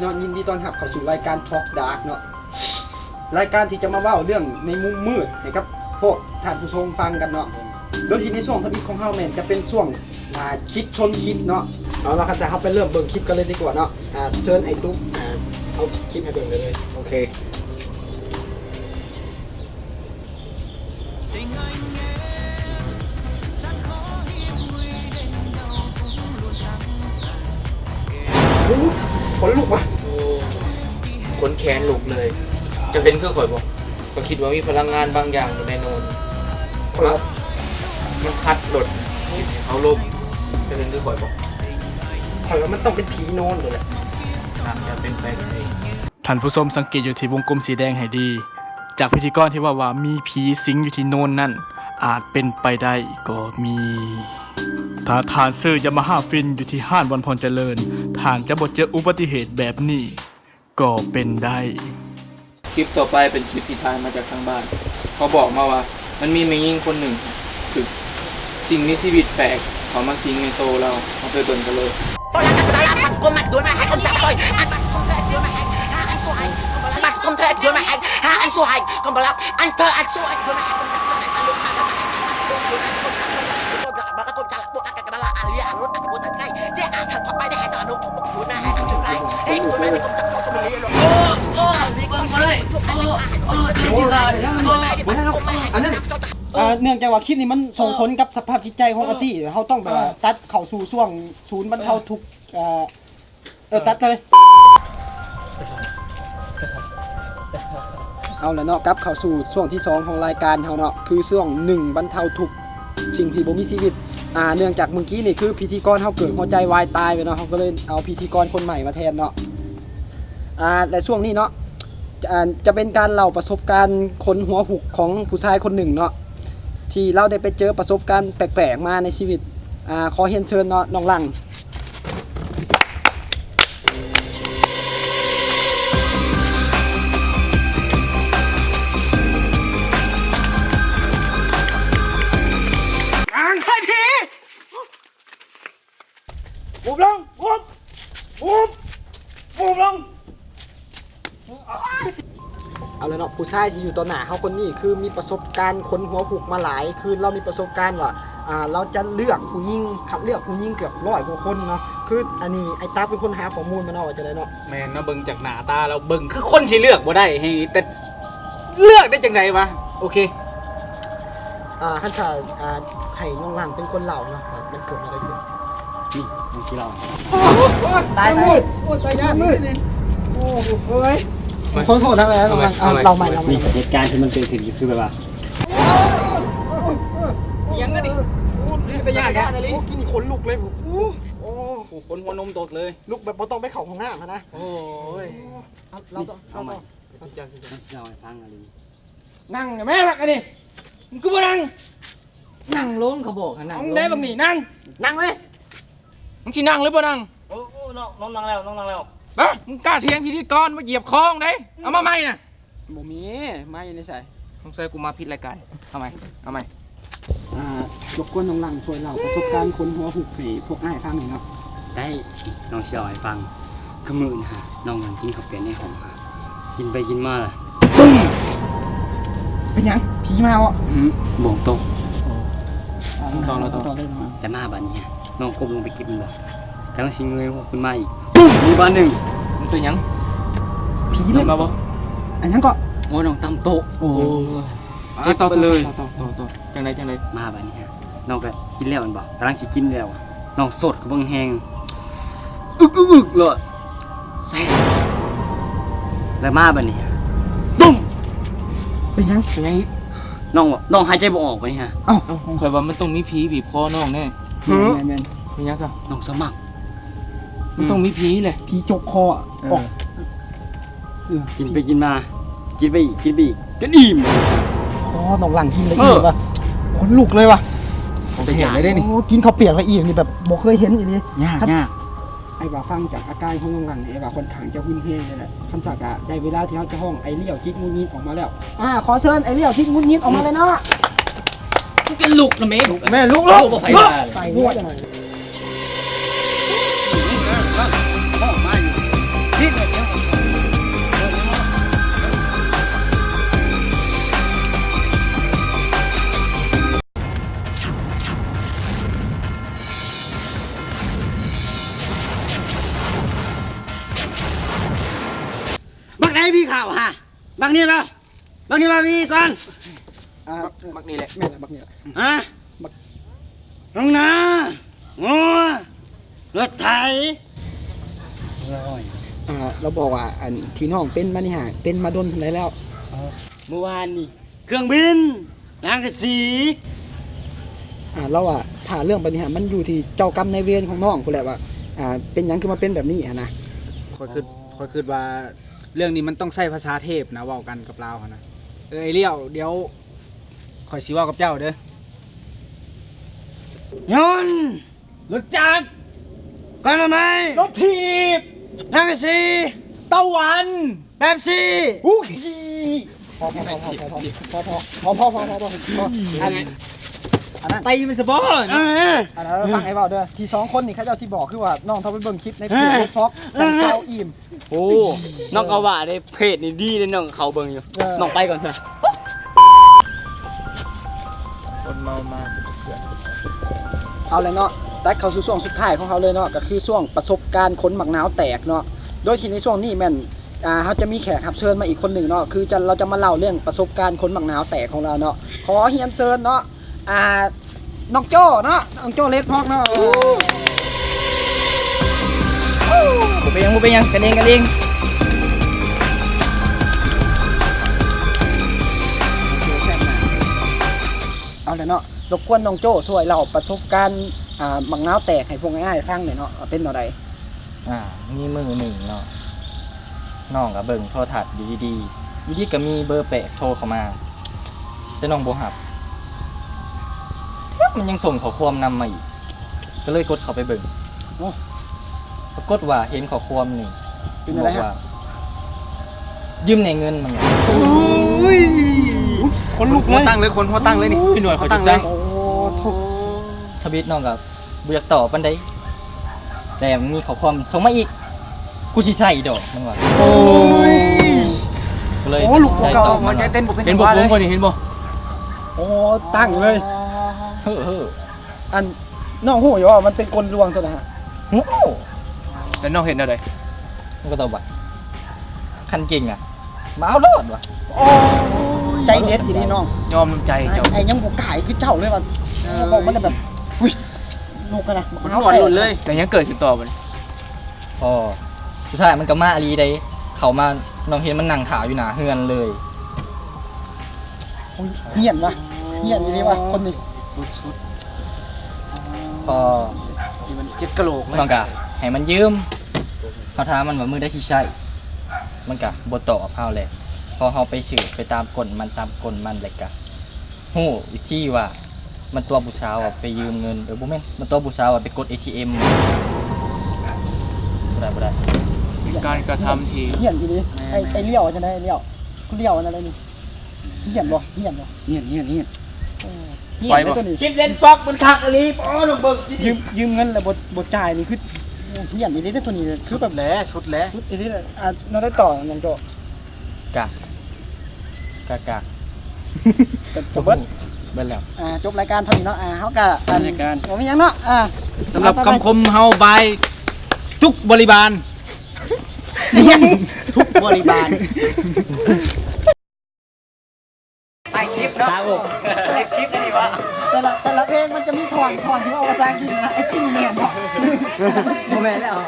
ເນາະ ຍິນດີຕ້ອນຮັບເຂົ້າສູ່ລາຍການ Talk Dark ເນາະ ລາຍການທີ່ຈະມາເວົ້າເລື່ອງໃນມຸມມືດໃຫ້ກັບພວກທ່ານຜູ້ຊົມຟັງກັນເນາະ. ໂດຍທີ່ໃນຊ່ວງທຳອິດຂອງເຮົາແມ່ນຈະເປັນຊ່ວງ ອ່າ ຄລິບຊົນຄລິບເນາະ. ເອົາລະ ຄັນຊັ້ນເຮົາໄປເລີ່ມເບິ່ງຄລິບກັນເລີຍດີກວ່າເນາະ. ອ່າ ເຊີນໄອ້ຕຸກ ອ່າ ເອົາຄລິບໃຫ້ເບິ່ງໄດ້ເລີຍ. ໂອເຄ. ໂອ້ ຂົນລຸກວະ ໂອ້ ຂົນແຂນລຸກເລີຍ. ຈະເປັນຄືຂ້ອຍບໍ່? ຂ້ອຍຄິດວ່າມີພະລັງງານບາງຢ່າງຢູ່ໃນໂນນ ມັນພັດລົດ ເຮັດໃຫ້ເຮົາລົ້ມ. ຈະເປັນຄືຂ້ອຍບໍ່? ຂ້ອຍວ່າມັນຕ້ອງເປັນຜີໂນນໂລດແຫຼະ. ອາດຈະເປັນໄປໄດ້. ທ່ານຜູ້ຊົມສັງເກດຢູ່ທີ່ວົງກົມສີແດງໃຫ້ດີ, ຈາກພິທີກອນທີ່ເວົ້າວ່າມີຜີສິງຢູ່ທີ່ໂນນນັ້ນ ອາດເປັນໄປໄດ້ກໍມີ. ຖ້າທ່ານຊື້ຢາມາຮາຟິນຢູ່ທີ່ຮ້ານບອນພອນຈະເລີນ, ທ່ານຈະບໍ່ເຈີອຸບັດຕິເຫດແບບນີ້ກໍເປັນໄດ້. ຄລິບຕໍ່ໄປເປັນຄລິບທີ່ຖ່າຍມາຈາກທາງບ້ານ. ເຂົາບອກມາວ່າມັນມີແມ່ຍິງຄົນໜຶ່ງຖືກສິ່ງມີຊີວິດແປກເຂົ້າມາສິງໃນໂຕລາວ. ເຮົາໄປເບິ່ງກັນເລີຍ. ອ່າ ເນື່ອງຈາກວ່າຄລິບນີ້ມັນສົ່ງຜົນກັບສະພາບຈິດໃຈຂອງອາຕິ ເຮົາຕ້ອງແບບວ່າຕັດເຂົ້າສູ່ຊ່ວງສູນບັນເທົາທຸກ ເອີ ເອີ ຕັດເລີຍ. ເອົາລະເນາະ ກັບເຂົ້າສູ່ຊ່ວງທີສອງຂອງລາຍການເຮົາເນາະ ຄືຊ່ວງໜຶ່ງ ບັນເທົາທຸກສິ່ງທີ່ບໍ່ມີຊີວິດ. ອ່າ ເນື່ອງຈາກມື້ກີ້ນີ້ຄືພິທີກອນເຮົາເກີດຫົວໃຈວາຍຕາຍໄປເນາະ ເຮົາກໍເລີຍເອົາພິທີກອນຄົນໃໝ່ມາແທນເນາະ. ອ່າ ແລະ ຊ່ວງນີ້ເນາະ ອ່າ ຈະເປັນການເລົ່າປະສົບການຂົນຫົວຫຸກຂອງຜູ້ຊາຍຄົນໜຶ່ງເນາະ ທີ່ລາວໄດ້ໄປເຈີປະສົບການແປກໆມາໃນຊີວິດ. ອ່າ ຂໍຮຽນເຊີນເນາະ ນ້ອງຫຼັ່ງ. ອາງໄພຜີ! ຫູບລົງ! ຫູບ! ຫູບ! ຫູບລົງ! ເອົາລະເນາະ ຜູ້ຊາຍທີ່ຢູ່ຕໍ່ໜ້າເຮົາຄົນນີ້ ຄືມີປະສົບການຂົນຫົວຫຸກມາຫຼາຍ ຄືລາວມີປະສົບການວ່າ ອ່າ ລາວຈະເລືອກຜູ້ຍິງ ຄັດເລືອກຜູ້ຍິງເກືອບຮ້ອຍກວ່າຄົນເນາະ. ຄືອັນນີ້ໄອ້ຕັບເປັນຄົນຫາຂໍ້ມູນມາເນາະ ວ່າຈັ່ງໃດເນາະ? ແມ່ນເນາະ ເບິ່ງຈາກໜ້າຕາແລ້ວ ເບິ່ງຄືຄົນທີ່ເລືອກບໍ່ໄດ້ ໃຫ້ແຕ່ເລືອກໄດ້ຈັ່ງໃດວະ? ໂອເຄ ອ່າ ຄັນຖ້າ ອ່າ ໃຫ້ນ້ອງຫຼັ່ງເປັນຄົນເລົ່າເນາະ ວ່າມັນເກີດອະໄລຂຶ້ນ. ນີ້ ມັນຊິເລົ່າ. ຕາຍ ຕາຍ ໂອ້ຍ ຕາຍຍາກນີ້. ໂອ້ຍ ຂໍໂທດນະ ເລົ່າໃໝ່ ເລົ່າໃໝ່. ນີ້ເຫດການທີ່ມັນເກີດຂຶ້ນ ຄືແບບວ່າ ອີ່ຫຍັງກັນນີ້? ໂອ້ ຕາຍຍາກອີ່ຫຼີ. ໂອ້ ກິນນີ້ຂົນລຸກເລີຍ. ໂອ້ ໂອ້ ຂົນຫົວນົມຕົກເລີຍ ລຸກແບບບໍ່ຕ້ອງໄປເຂົ້າຫ້ອງນ້ຳຫັ້ນນະ. ໂອ້ຍ ເອົາ ເລົ່າຕໍ່ ເອົາໃໝ່ ເອົາຕໍ່. ເອົາໃໝ່ ເອົາໃໝ່ ເອົາໃໝ່. ນັ່ງແມ່ບັກອັນນີ້ ມຶງຄືບໍ່ນັ່ງ? ນັ່ງລົງ ເຂົາບອກໃຫ້ນັ່ງລົງ. ເອົາ ໄດ້ບັກນີ້ ນັ່ງ ນັ່ງເລີຍ. ມຶງຊິນັ່ງຫຼືບໍ່ນັ່ງ? ໂອ້ ໂອ້ ນ້ອງ ນ້ອງນັ່ງແລ້ວ ນ້ອງນັ່ງແລ້ວ. ບະ ມຶງກ້າຖຽງພິທີກອນ ມາຢຽບຄອງເດ້. ເອົາມາໃໝ່ນະ. ບໍ່ມີ ໄມ້ຢູ່ໃນໃສ? ສົງໄສກູມາຜິດລາຍການ. ເອົາໃໝ່ ເອົາໃໝ່. ອ່າ ລົບກວນນ້ອງຫຼັ່ງຊ່ວຍເລົ່າປະສົບການຂົນຫົວຫຸກໃຫ້ພວກອ້າຍຟັງໜ່ອຍເນາະ. ໄດ້ ນ້ອງຊິເລົ່າໃຫ້ຟັງ. ຄືມື້ນະ ນ້ອງນັ່ງກິນເຂົ້າປຽກໃນຫ້ອງ ກິນໄປກິນມາລະ ປຶ້ງ! ເປັນຫຍັງ? ຜີມາບໍ? ອືມ ບ່ວງຕົກ. ໂອ້ ຕໍ່ ຕໍ່ ຕໍ່ ຕໍ່ເລີຍ. ແຕ່ມາບາດນີ້ ນ້ອງກົ້ມລົງໄປເກັບມັນບໍ ກຳລັງຊິເງີຍຫົວຂຶ້ນມາອີກ ປຶ້ງ! ອີກບາດໜຶ່ງ. ມັນເປັນຫຍັງ? ຜີມາບໍ? ອັນຫຍັງເກາະ? ໂອ້ ນ້ອງຕຳໂຕະ. ໂອ້ ເຈັບໄປເລີຍ. ຕໍ່ ຕໍ່ ຕໍ່ ຕໍ່ ຈັ່ງໃດ ຈັ່ງໃດ? ມາບາດນີ້ ນ້ອງກໍກິນແລ້ວແມ່ນບໍ່? ກຳລັງຊິກິນແລ້ວ ນ້ອງສົດກໍເບິ່ງແຮງ ອຶກໆໆ ໂລດ ແຊບ. ແລ້ວມາບາດນີ້ ຕຸ້ມ! ເປັນຫຍັງ? ເປັນຫຍັງອີກ? ນ້ອງ ນ້ອງຫາຍໃຈບໍ່ອອກບາດນີ້. ເອົ້າ ຂ້ອຍວ່າມັນຕ້ອງມີຜີບີບຄໍນ້ອງແນ່. ແມ່ນໆ ເປັນຫຍັງຊະ? ນ້ອງສະໝັກ ມັນຕ້ອງມີຜີແຫຼະ ຜີຈົກຄໍ. ເອີ ເອີ ກິນໄປກິນມາ ກິນໄປອີກ ກິນໄປອີກ ຈົນອີ່ມ. ອໍ ນ້ອງຫຼັ່ງກິນໄດ້ອີ່ມວ່ະ ເອີ ຂົນລຸກເລີຍວ່ະ ຂອງແທ້ເລີຍເດ້ນີ້. ໂອ້ ກິນເຂົ້າປຽກແລ້ວອີ່ມນີ້ແບບບໍ່ເຄີຍເຫັນອີ່ຫຼີ. ຍາກ ຍາກ. ອ້າຍວ່າຟັງຈາກອາການຂອງນ້ອງຫຼັ່ງນີ້ ອ້າຍວ່າຄ່ອນຂ້າງຈະຮຸນແຮງເລີຍແຫຼະ. ຄັນຊັ້ນກະໄດ້ເວລາທີ່ເຮົາຈະຮ້ອງໄອ້ລ້ຽວຈິກຫງຸດຫງິດອອກມາແລ້ວ. ອ່າ ຂໍເຊີນໄອ້ລ້ຽວຈິກຫງຸດຫງິດອອກມາເລີຍເນາະ. ມຶງຈະລຸກນະແມ່ ແມ່ລຸກ ລຸກ ລຸກ ໃສ່ຫົວຈັກໜ່ອຍ. ນີ້ແຫຼະ ໃຫ້ພີ່ເຂົ້າຫາ ບັກນີ້ບໍ່ ບັກນີ້ບໍ່ ບັກນີ້ກ່ອນ ອ່າ ບັກນີ້ແຫຼະ ແມ່ນແຫຼະ ບັກນີ້ແຫຼະ ຮະ ບັກ ທົ່ງນາ ງົວ ລົດໄຖ ອ່າ ລາວບອກວ່າ ອັນທີ່ນ້ອງເປັນມານີ້ຫາ ເປັນມາດົນປານໃດແລ້ວ? ເມື່ອວານນີ້ ເຄື່ອງບິນ ສັງກະສີ ອ່າ ລາວວ່າຖ້າເລື່ອງແບບນີ້ຫາ ມັນຢູ່ທີ່ເຈົ້າກຳນາຍເວນຂອງນ້ອງພຸ້ນແຫຼະວ່າ ອ່າ ເປັນຫຍັງຄືມາເປັນແບບນີ້ຫັ້ນນະ. ຂ້ອຍຄິດ ຂ້ອຍຄິດວ່າເລື່ອງນີ້ມັນຕ້ອງໃຊ້ພາສາເທບນະ ເວົ້າກັນກັບລາວຫັ້ນນະ. ເອີ ອ້າຍລ້ຽວ ດຽວຂ້ອຍຊິເວົ້າກັບເຈົ້າເດີ. ຍົນ ລົດຈັກ ກ້ອນໄມ້ ລົດຖີບ ສັງກະສີ ເຕົ້າຫວັນ ເປັບຊີ ອູ້ຂີ້ ພໍ ພໍ ພໍ ພໍ ພໍ ພໍ ພໍ ພໍ ອັນ ອັນນັ້ນ ຕີມັນຊະບໍ ເອີ ອັນນັ້ນຟັງອ້າຍເວົ້າເດີ ທີ່ສອງຄົນນີ້ເຂົາເຈົ້າຊິບອກ ຄືວ່ານ້ອງເຂົາໄປເບິ່ງຄລິບໃນເພຈ ເອີ ເຮັດພລັອກ ເອີ ກັນເຊົາອີ່ມ. ໂອ້ ນ້ອງກໍວ່າເດ້ ເພຈນີ້ດີເດ້ ນ້ອງເຂົ້າເບິ່ງຢູ່ ເອີ ນ້ອງໄປກ່ອນຊະ. ຄົນເມົາມາຈະເກືອກ ເອົາແຫຼະເນາະ ຕັດເຂົ້າສູ່ຊ່ວງສຸດທ້າຍຂອງເຮົາເລີຍເນາະ ກໍຄືຊ່ວງປະສົບການຄົນໝາກນາວແຕກເນາະ ໂດຍທີ່ໃນຊ່ວງນີ້ແມ່ນ ອ່າ ເຮົາຈະມີແຂກຮັບເຊີນມາອີກຄົນໜຶ່ງເນາະ ຄືຈະ ລາວຈະມາເລົ່າເລື່ອງປະສົບການຄົນໝາກນາວແຕກຂອງລາວເນາະ. ຂໍຮຽນເຊີນເນາະ ອ່າ ນ້ອງໂຈ້ເນາະ ນ້ອງໂຈ້ເລັດພອກເນາະ. ບໍ່ເປັນຫຍັງ ບໍ່ເປັນຫຍັງ ກັນເອງ ກັນເອງ. ເອົາແຫຼະເນາະ ລົບກວນນ້ອງໂຈ້ຊ່ວຍເລົ່າປະສົບການ ອ່າ ໝາກນາວແຕກໃຫ້ພວກອ້າຍໆຟັງແດ່ເນາະ ວ່າເປັນແນວໃດ? ອ່າ ມີມື້ໜຶ່ງເນາະ ນ້ອງກໍເບິ່ງໂທລະທັດຢູ່ດີໆ ຢູ່ດີກໍມີເບີແປກໂທເຂົ້າມາ ແຕ່ນ້ອງບໍ່ຮັບ ແຖມມັນຍັງສົ່ງຂໍ້ຄວາມນຳມາອີກ ກໍເລີຍກົດເຂົ້າໄປເບິ່ງ. ໂອ້ ປາກົດວ່າເຫັນຂໍ້ຄວາມນີ້ ເປັນຈັ່ງໃດ? ບອກວ່າ ຢືມແດ່ເງິນ ມັນວ່າ. ໂອ້ຍ ຂົນລຸກເລີຍ ຫົວຕັ້ງເລີຍ ຂົນຫົວຕັ້ງເລີຍນີ້. ໂອ້ຍ ໜ່ວຍ ຫົວຕັ້ງເລີຍ. ໂອ້ ທຳອິດນ້ອງກໍບໍ່ຢາກຕອບປານໃດ ແຕ່ມີຂໍ້ຄວາມສົ່ງມາອີກ ກູຊິໃຊ້ດອກ ມັນວ່າ. ໂອ້ຍ ກໍເລີຍ ໂອ້ ລຸກບໍ່ເກົ່າ ຫົວໃຈເຕັ້ນບໍ່ເປັນ ເຫັນບໍ່ ຜົມ ເລີຍ ຂ້ອຍນີ້ ເຫັນບໍ່? ໂອ້ ຕັ້ງເລີຍ ເຮີ້ໆ. ອັນ ນ້ອງຮູ້ຢູ່ວ່າມັນເປັນກົນລວງຕົວນະ? ຮູ້. ແລ້ວນ້ອງເຮັດແນວໃດ? ມັນກໍຕອບວ່າ ຄັນເກັ່ງນະ ມາເອົາໂລດວ່າ. ໂອ້ຍ ໃຈເດັດອີ່ຫຼີນ້ອງ ຍອມນຳໃຈເຈົ້າ. ອ້າຍ ອ້າຍຍັງບໍ່ກ້າຄືເຈົ້າເລີຍວ່າ. ເອີ ບອກມັນແບບ ອຸ້ຍ ລູກຫັ້ນນະ ມັນອ່ອນລຸ້ນເລີຍ. ແຕ່ຍັງເກີດຂຶ້ນຕໍ່ບັດນີ້. ພໍສຸດທ້າຍມັນກໍມາອີ່ຫຼີເດ້ ເຂົ້າມາ ນ້ອງເຫັນມັນນັ່ງຖ້າຢູ່ໜ້າເຮືອນເລີຍ. ໂອ້ຍ ຫ້ຽນວ່າ ຫ້ຽນອີ່ຫຼີວ່າຄົນນີ້ ສຸດໆ. ພໍ ນີ້ມັນເຈັບກະໂຫຼກເລີຍ. ນ້ອງກະໃຫ້ມັນຢືມ ເຮົາຖາມມັນວ່າມື້ໃດຊິໃຊ້ ມັນກະບໍ່ຕອບເຮົາແຫຼະ. ພໍເຮົາໄປສືບໄປຕາມກົ້ນມັນ ຕາມກົ້ນມັນ ແລ້ວກະຮູ້ອີກທີວ່າ ມັນຕົວະຜູ້ສາວວ່າໄປຢືມເງິນ ເອີ ບໍ່ແມ່ນ ມັນຕົວະຜູ້ສາວວ່າໄປກົດເອທີເອັມ. ບໍ່ໄດ້ ບໍ່ໄດ້ ເປັນການກະທຳທີ່ ຫ້ຽນອີ່ຫຼີ. ແມ່ນ ໄອ້ ໄອ້ລ້ຽວຈັ່ງໃດ ໄອ້ລ້ຽວ ຜູ້ລ້ຽວອັນນັ້ນແຫຼະນີ້. ຫ້ຽນບໍ່ ຫ້ຽນບໍ່? ຫ້ຽນ ຫ້ຽນ ຫ້ຽນ. ໂອ້ ຫ້ຽນເດ້ຕົວນີ້. ຄລິບເຫຼັ້ນຟອກມັນຄັກອີ່ຫຼີ. ໂອ້ ລອງເບິ່ງ ຢືມ ຢືມເງິນແລ້ວບໍ່ ບໍ່ຈ່າຍນີ້ຄື ໂອ້ ຫ້ຽນອີ່ຫຼີເດ້ຕົວນີ້. ສຸດແຫຼະ ສຸດແຫຼະ ສຸດອີ່ຫຼີແຫຼະ. ອ່າ ນ້ອງໄດ້ຕໍ່ ນ້ອງໂຈ. ກະ ກະ ກະ ກະຈົບເບິດ ເບິດແລ້ວ. ອ່າ ຈົບລາຍການເທົ່ານີ້ເນາະ. ອ່າ ເຮົາກະ ອັນ ລາຍການ ບໍ່ມີຫຍັງເນາະ. ອ່າ ສຳລັບຄຳຄົມເຮົາບາຍ ທຸກບໍລິບານ ທຸກບໍລິບານ. ຖ່າຍຄລິບເນາະ ເຮັດຄລິບນີ້ຫວາ? ແຕ່ລະ ແຕ່ລະເພງມັນຈະມີທ່ອນ ທ່ອນທີ່ເວົ້າພາສາອັງກິດນະ ໄອ້ຕິ້ງແມ່ນບໍ່? ບໍ່ແມ່ນແລ້ວ.